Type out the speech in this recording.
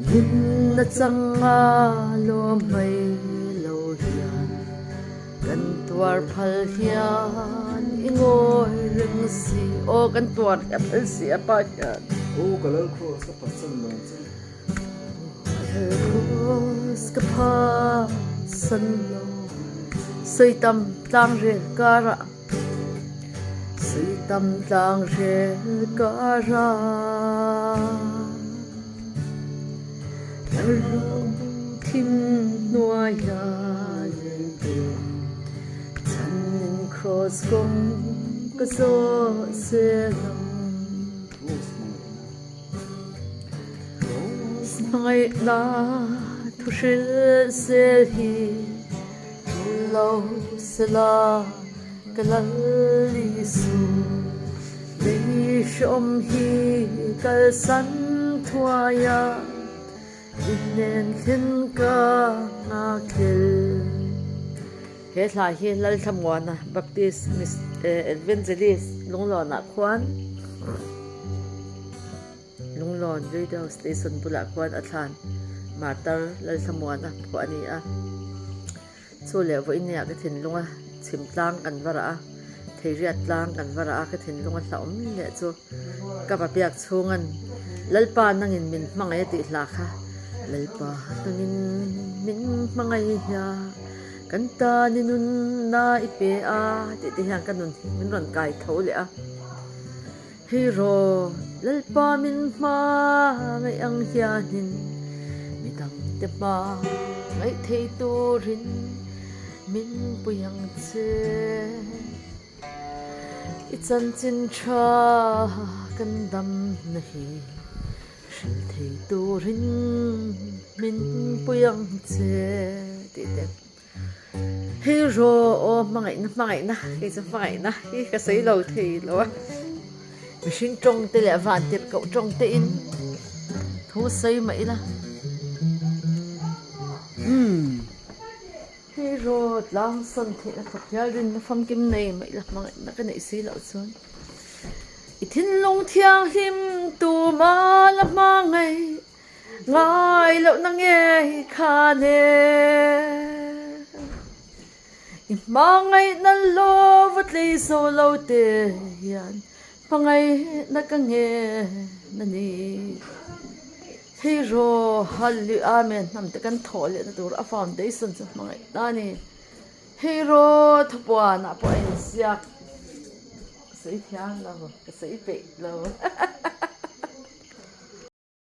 Hlimna changa lawm mai lo hian kan tuar phal hian i ngawi reng si. Aw kan tuar hi a phal si a pa hian. Aw ka lal cross ka phatsan lo che. Ka lal cross ka phatsan lo. Sawitam tlangrel karah. Suitam tlang hrel ka ra. Thlarau thim hnuaia lente Chhanin cross kawng ka zawh zel ang. Cross hmangaihna thu hril zel hi. Lo sela ka lal Isu, lei hreawm hi kalsan thuai a, i hnen thlen ka nghakhlel. He hla hi Lalthlamuana Baptist Evangelist Lunglawnah khuan Lunglawn Radio Station bulah khuan a thlan Martar Lalthlamuana phuah a ni a. Chu leh vawiin ah ka thinlunga chhim tlang kan va rah a, theiriat tlang kan va rah a, ka thinlunga hlauhawm leh chu ka va biak chhungan Lalpa nangin min hmangaih a tih hla kha Lalpa nangin min hmangaih a, kan tan i nunna i pe a tih te hian ka nun hi min rawn kai tho leh a. Hei raw, Lalpa min hma ngaih ang hianin midangte hma ngaih thei turin min pui ang che. I chanchin tha kan damna hi hrilh thei turin min pui ang che tih te. Hei rawh aw hmangaihna hmangaihna hei chu hmangaihna hi ka sawi lo thei lo a mihring tawng te leh van tirh koh tawng te in thu sawi mah ila hei rawh tlang sawn theihna thawk hial rinna famkim nei mah ila hmangaihna ka neih si loh chuan i thinlung thianghlim tuma la hmangaih. Ngai lohna ngei khan e. I hmangaihna lova tlei zo lo te hian hmangaihna ka ngen a ni. Hei rawh Hallelujah Amen hnam te kan thawh lehna tur a foundation chu hmangaihna a ni. Hei rawh thupuanah pawh a inziak. Ka sawi thiam lo, ka sawi peih lo.